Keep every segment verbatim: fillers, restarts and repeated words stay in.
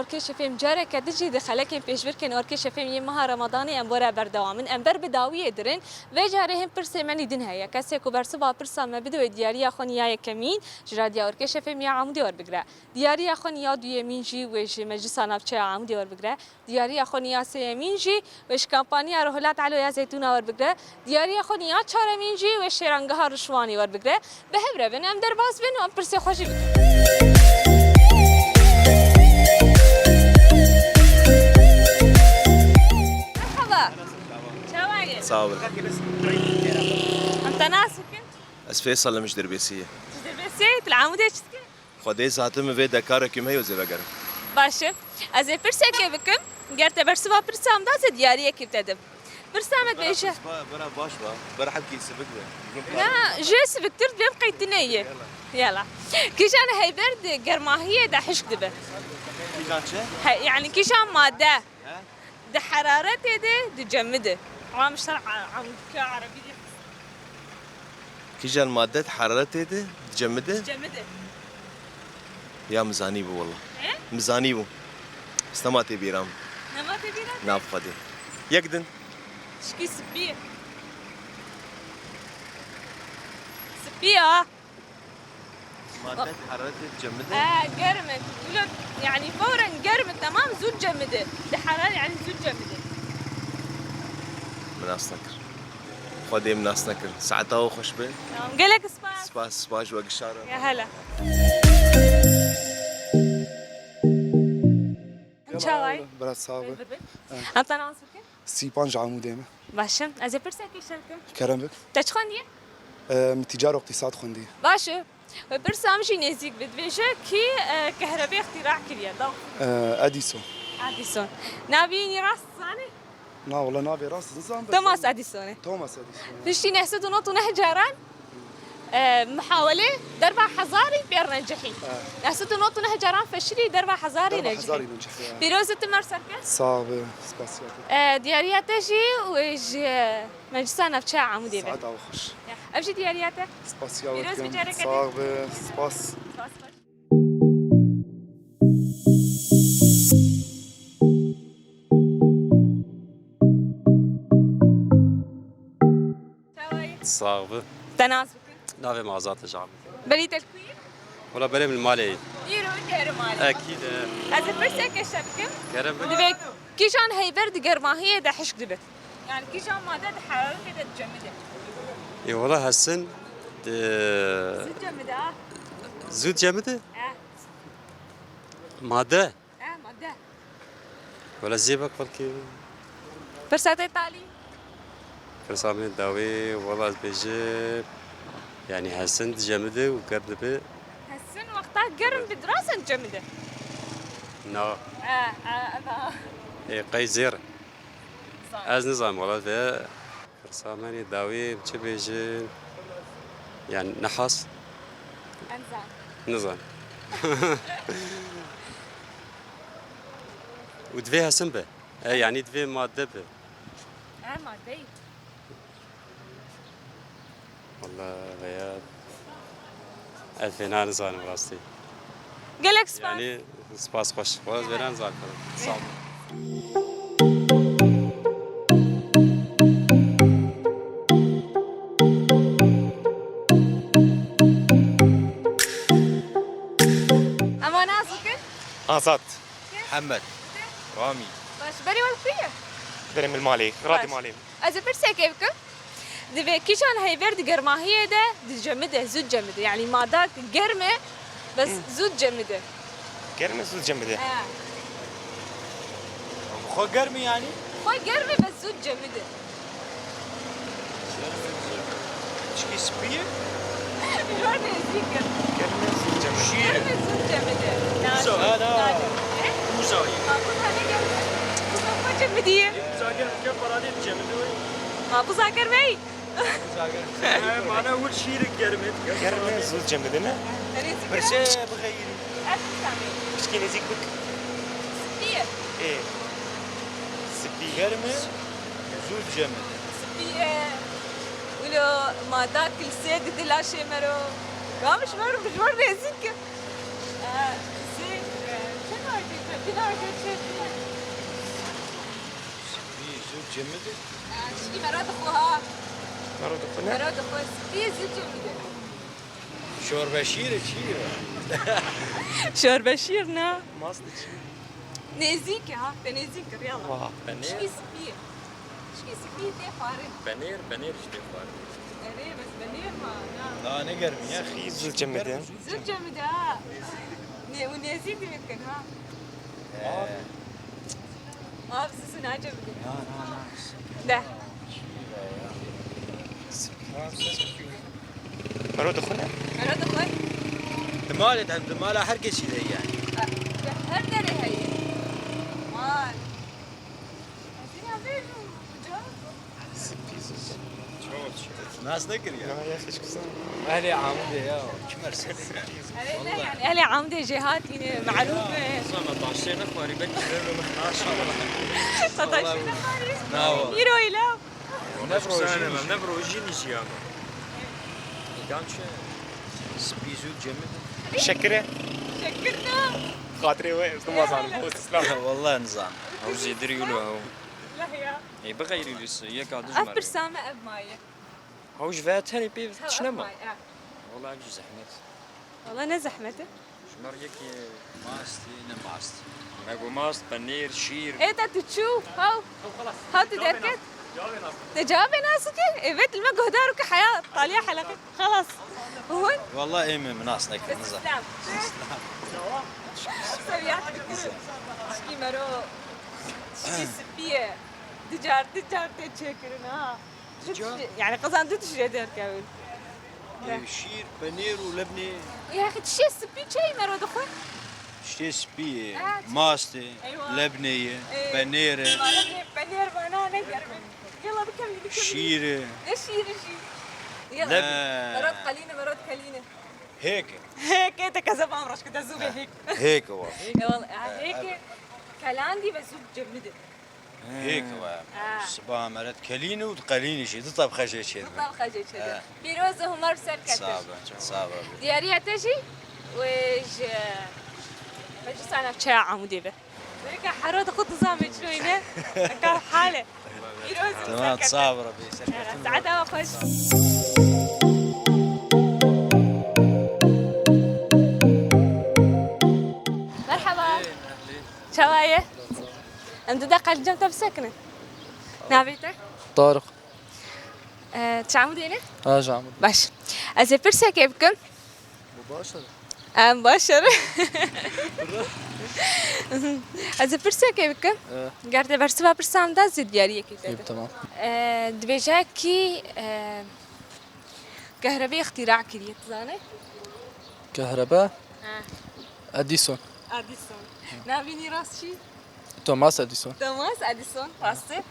Orkê Şefêm careke din jî di xelekên pêşbirkên Orkê Şefêm yê meha Remadanê em were berdewamin. Em ber bi dawiyê dirin. Vê carê hin pirsê me nî din heye. Kesê ku bersiva pirsa me bide wê diyariya xwe nî ya yekemîn ji Radya Orkê Şefêm ya Amûdê werbigire. Diyariya xwe nî ya duyemîn jî wê ji Meclisa Navçeya Amûdê werbigire. Diyariya xwe nî ya sêyemîn jî wê ji kampanya Rohilat Elo ya Zeytûna werbigire. Diyariya xwe nî ya çaremîn jî wê şêrangeha Rişwanê werbigire. Bi hev re bin, em derbas bin û em pirsê xwe jî bikin. Merhaba. Çawa ye? Sağ olun. Em te nas bikin? Ez Feysal im, ji Dirbêsiyê. Ji Dirbêsiyê, tu li Amûdê çi dikî? Xwedê ez hatim, vê de karekî me yo zêde gerim. Baş e. Ez ê pirsekê bikim. Ger te bersiva pirsa min da, ez ê diyariyekî bi te dim. Pirsa me dibêje. Bera, bera baş ba. Bera hevkî sivik be. Na, ji siviktir divê qey tune ye. Yala. Yala. Kîjan heyber di germahiyê de hişk dibe? Kîjan çi? He, yani kîjan madde? He? Di heraretê de dicemide. Ramiştar a-, amûdke erebî dî. Kîjan madde di heraretê de dicemide? Dicemide. Ya min zanîbû wela. He? Min zanîbû. Stema tê bîra min. Nema tê bîra? Na bi Xwedê. Yek din. Tişkî spî ye. Spî ya. Madde di heraretê dicemide? E, germ e. Wilo, yani fawren germ e, tamam, zû dicemide. Di heraret, yani zû dicemide. Min nas nekir. Xwedê min nas nekir. Saeta we xweş be. Tamam, gelek spas. Spas, spas ji we gişa re. Ya hela. Çawa ye? Bira sax be. Em te nas bikin? Sîpan ji Amûdê me. Baş e. Ez ê pirsekê şer bikim. Kerem bik. Te çi xwendiye? Em, tîcar û îqtîsad xwendiye. Baş e. Wê pirsa min jî nêzîk be. Dibêje kî, e, kehrebê îxtîra kiriye? Daw. E, Edison. Edison. Navê wî rast zanî? Na, wala navê rast nizam be. Thomas Edison e. Thomas Edison. Piştî neh sed û nod û neh caran, e, muhawelê derva hezarî pêr necihî. Ha. Neh sed û nod û neh caran feşilî derva hezarî necihî. Derva hezarî necihî, ha. Pîroz e tu, mer serkeft. Sağ be, spasiya te. E, diyariya te jî û ji Meclisa Navçeya Amûdê be. Saeta we xweş. Ya, ev jî diyariya te. Spasiya we dikim. Pîroz be careke din. Sağ be, spas. Spas, spas. Çawa ye? Sax bi. Te nas bikin? Navê me Azad e, ji Amûdê. Berî te li ku yî? Wela berê min li malê yî. Îro te li malê. Ekîd e. Ez ê pirseke şer bikim. Kerem bik. Divê kîjan heyber di germahiyê de hişk dibe? Yani kîjan madde di heraretê de dicemide? Ê wela hesin, e, zû dicemide, ha? Zû dicemide? E. Madde? E, madde. Wela zêbek belkî. Pirsa te talî? Pirsa min dawî, wela ez bêjim, yani hesin dicemide û germ dibe. Hesin wexta germ bi dirasen dicemide? Na. E, e, eva. Ê, qey zêr. Zan. Ez nizam wala ve. Pirsa min ê dawî çi bêjin? Yani nehas. Em zan. Nizan. Û divê hesin be. E, yani divê madde be. E, madde yî. Wala veya ez fena nizanim rastî. Gelek spas. Yani spas xweş. Wala ez fena nizanim. Sağ ol. Ema nas bikin? Azad. Hemed. Ramî. Baş, berê we li ku ye? Berê min malê, radê malê. Ez ê pirsekê bikim. Divê kîjan heyver di germahiyê de dicemide, zû dicemide. Yani madak germ e, bes zû dicemide. Germ e, zû dicemide. He. Xwe germ e yani? Xwe germ e, bes zû dicemide. Çikî spî ye? Jor nêzîk e. Germ e, zû dicemide. Şîr e. Germ e, zû dicemide. Uza. Nadir. Ha, na. Nadir. He? Uza ye. Ma kuza ne germ e? Kuza xwe cemidî ye. Uza germ e, ke paradê dicemide. Ma kuza germ e? He, mana wir şîr germ e. Germ e, zû dicemide ne? Pirse bixeyirî. Çikî nêzîk bik. Spî ye. Ê. Spî. Germ e, zû dicemide. Spî ye. Wilo ma da kilsê di dilaşê me ro. Gam ji wer, ji wer nêzîk e. Ê, zê, e, çend waytê te Spî zû cemidin. Spî mero dixwe ha. Mero dixwe ne? Mero dixwe. Spî zû cemidin. Şorbeşîr çi ye? Şorbeşîr ne? Mast çi? Nêzîk e ha. Te nêzîk kir yala. Wah. Penêr. Çi spî ye? Çi spî tê xwarin? Penêr, penêr jî tê xwarin. Erê, bes penêr ma, na. Na, ne germî ya. Spî zû cemidin. Zû cemidin ha. Ne, û nêzîk divê dikin ha. Av. Av zû zû nace bidin. Na, na, na. De. Mero dixwe ne? Mero dixwe. Di malê de, di mala her kesî de yani. Di her derê heye. Mal. Ez ê vêjim, uca. Spî zû. Nas nekiriye. Na, ya xişk sen. Ehlê Amûdê ya. Kim er seni? Erê ne yani, ehlê Amûdê jêhatî ne, melûf e. Sana taşê ne xwarî, belki ben onu naşam. Taşê ne xwarî? Na, wa. Îro îla. Ne rojî ne rojî nîşî ama. Îdam çi? Spî zû cemidin. Şekir e. Şekir ne? Xatirê we, ez nizanim. Wallahî nizanim. Ew zêdir yû lo ew. Leh ya. Ê, bixeyrî lîs, yeka du ji me re. Ev pirsa me ev maye. Ew ji ve tenê pê tişt nema. Ev maye, ev. Wala ev jî zehmet. Wala ne zehmet e. Ji me re yekê mastî, ne mastî. Me got mast, penêr, şîr. Ê te tu çû, haw. Haw tu derket. Te cevabê nas dike? Ê, vet li me guhdar û ke heya taliya heleqe. Xelas. Hûn? Wala ê min nas nekir, niza. Îslam. Seviya dikir. Şikî mero. Şikî spî ye. Dicar, dicar tê çêkirin ha. Dicar? Yani qizan du tiştê derkevin. Ê, şîr, penêr û lebnê. Ê, axî tiştê spî çi ye mero dixwe? Tiştê spî ye. Ha, çi? Mast e, lebnê ye, penêr e. Ê, lebnê, penêr bana ne germe. Yala bikevî, bikevî. Şîr e. Ne şîr e jî? Yala. Leb- Merod qelîne, merod kelîne. Hêk e. Hêk e, te kezeban raşkide zû bê hêk. Hêk e wa. Ê, wal-, ha, hêk e. Kelandî ve zû cemidin. Hêk we. Ha. Sibaha meret kelîn û qelînî jî, du tab xecê çêdibin. Du tab xecê çêdibin. He. Pîroz û Humar ser ketin. Sağ be, sağ be. Diyariya te jî wê ji, ji sana çaya Amûdê be. Weke hero de xwe dizan me çinoyne. Ka hale. Pîroz û ser ketin. Tamam, sağ ol Rabbi, ser ketin. Saeta xweş. Merhaba. Çawa ye? Em du deqa li cem te bisekinin. Navê te? Tarık. Ee, tu ji Amûdê ne? Ha, ji Amûdê. Baş. Ez ê pirsekê bikim. Bu başarı. Em başarı. Ez ê pirsekê bikim. Ee. Ger te bersiva pirsa min da, zê diyariyekê te. Tamam. Ee, dibêje kî, ee, Kehrebê îxtîra kiriye, tu zanî? Kehrebe? Ha. Edison. Edison. Navê wî rast çi? Thomas Edison. Thomas Edison, rast e.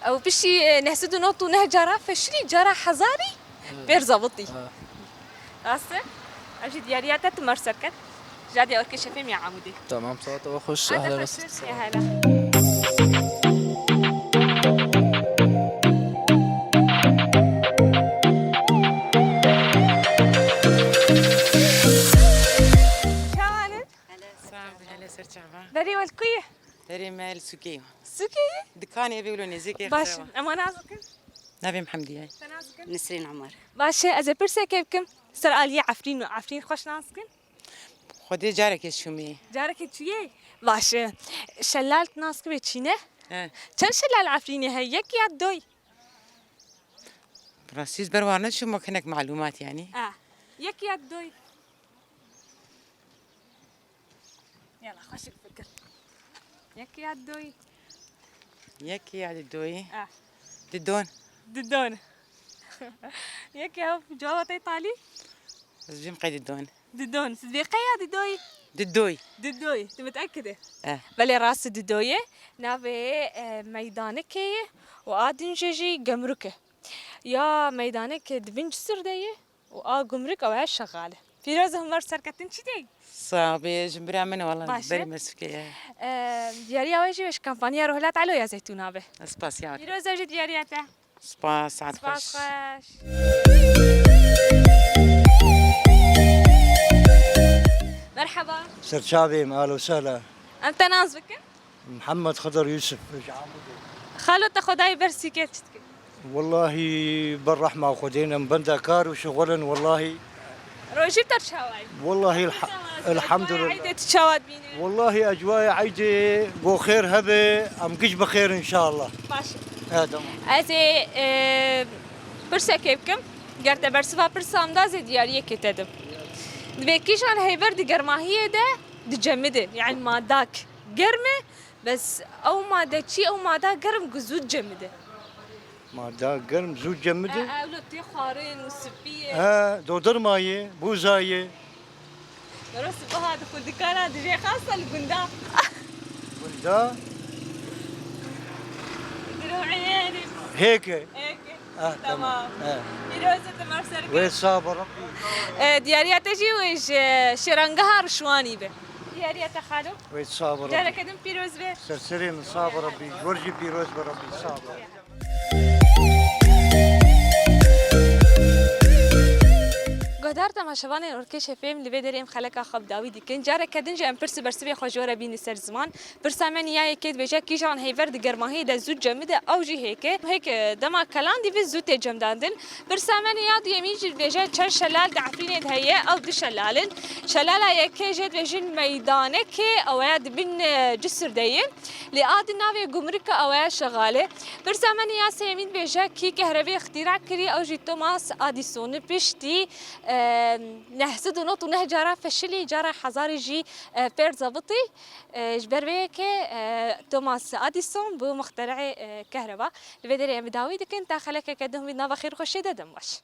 Ew piştî, e, neh sed û nod û neh cara feşilî, cara hezarî pêr zewitî. Ha. Rast e? Ev jî diyariya te, tu mer ser ket. Ji Diyarbekirê şefê miya Amûdê. Tamam, saeta we xweş. Hadi ehlen ve xweş. Sehlen. Ya hela. Çawa ne? Sağ ol, hele ser çava. Berê we li ku ye? Berê me li sûkê ye. Sûkê ye? Dikanê vê wilo nêzîkê. Baş, xewa. Em nas bikin? Navê min Hemdiye ye. Te nas bikin? Nisrîn Umar. Baş e, ez ê pirsekê bikim. Ser aliyê Efrîn û Efrîn xweş nas bikin? Xwedê carekê çûmê. Carekê çûyê? Baş e. Şelal nas kibê çîne? He. Çend şelal Efrînê heye? Yek ya doy? Rastî ez ber wan neçûm, wek hinek malûmat yanî. Ha. Yek ya doy? Yala, xweşik fikir. Yek ya doy? Yek ya di doyê. Ah. Didon. Didon. Yek ya cewaba te talî? Ez jim qey didon. Didon. Siz vê qey ya didoy? Didoy. Didoy. Tu mitekid e? Eh. Belê rast didoyê. Navê, e, meydanikê ye û a din jê jî gemruk e. Ya meydanik di bin Cisir de ye. û a gumruk ew e şexal e. Pîroz e, Humar serketin çi dey? Sağ bê, ji bira min wala. Baş e. Berî me sûkê ye. Ee, diyariya we jî ji kampanya Rohlat Alo ya Zeytûna be. Spasiya. Pîroz e jî diyariya te. Spas, saet xweş. Spas xweş. Merhaba. Serçavê me, ahla û sehla. Em te nas bikin? Mihemed Xidr Yusuf, ji Amûdê. Xalo, te Xwedayê bersî kê, çi dikî? Wellahî ber rehma Xwedê ne, em benda kar û şixul in wellahî. Rojî te çawa ye? Wellahî elha-, elhamdulillah. Eydê tu çawa dibînî? Wellahî ecwaya eydê go xêr hebe, em giş bi xêr inşallah. Baş e. He, tamam. Ez ê, e, pirsekê bikim. Ger te bersiva pirsa min da, ez ê diyariyekê te dim. Divê kîjan heyver di germahiyê de dicemide, yani madak germ e, bes ew made çi, ew mada germ ku zû dicemide. Mada germ zû cemide? E, ewlo tê xwarin û spî ye. He, dodirma ye, bûza ye. Bero sibaha di xwe dikana divê xasa li gunda. Gunda? Dirûeyê. Hêke. Hêke. Ah, tamam. Tamam. He. Pîroz e, te maf ser. Wê sağ be Rabbî. E, diyariya te jî wê ji şêrangeha Rişwanî be. Diyariya te xalo. Wê sağ be Rabbî. Careke din pîroz be. Serserê min sağ be Rabbî. Ji wir jî pîroz be Rabbî. Sağ be. Guhdar temaşevanên Orkê Şefêm, li vê derê em xeleka xwe bi dawî dikin. Careke din jî em pirs û bersivê xwe ji we re bînin ser ziman. Pirsa me niyayê kê dibêje, kîjan heyver di germahiyê de zû cemide, ew jî hêke. Hêk, e, dema kelan dî bi zû tê cemdandin. Pirsa me niya duyemîn jî dibêje, çend şelal di Efrînê de heye, ew du şelal in. Şelala yekê jê dibêjin meydanekê, ew ya di bin, e, Cisir de ye. Lê a di navê gumrika ew ya şexale. Pirsa me niya sêyemîn dibêje, kî kehrebê îxtîra kirî, ew jî Thomas Edison. Piştî, e, neh sed û nod û neh cara feşilî, cara hezarî jî, e, fêr zebitî. E, ji ber vê yekê, e, Thomas Edison bû muxtereê, e, kehreba. Li vê derê em bi dawî dikin, ta xelekeke din bi nava xêr û xweşiyê de, dem baş.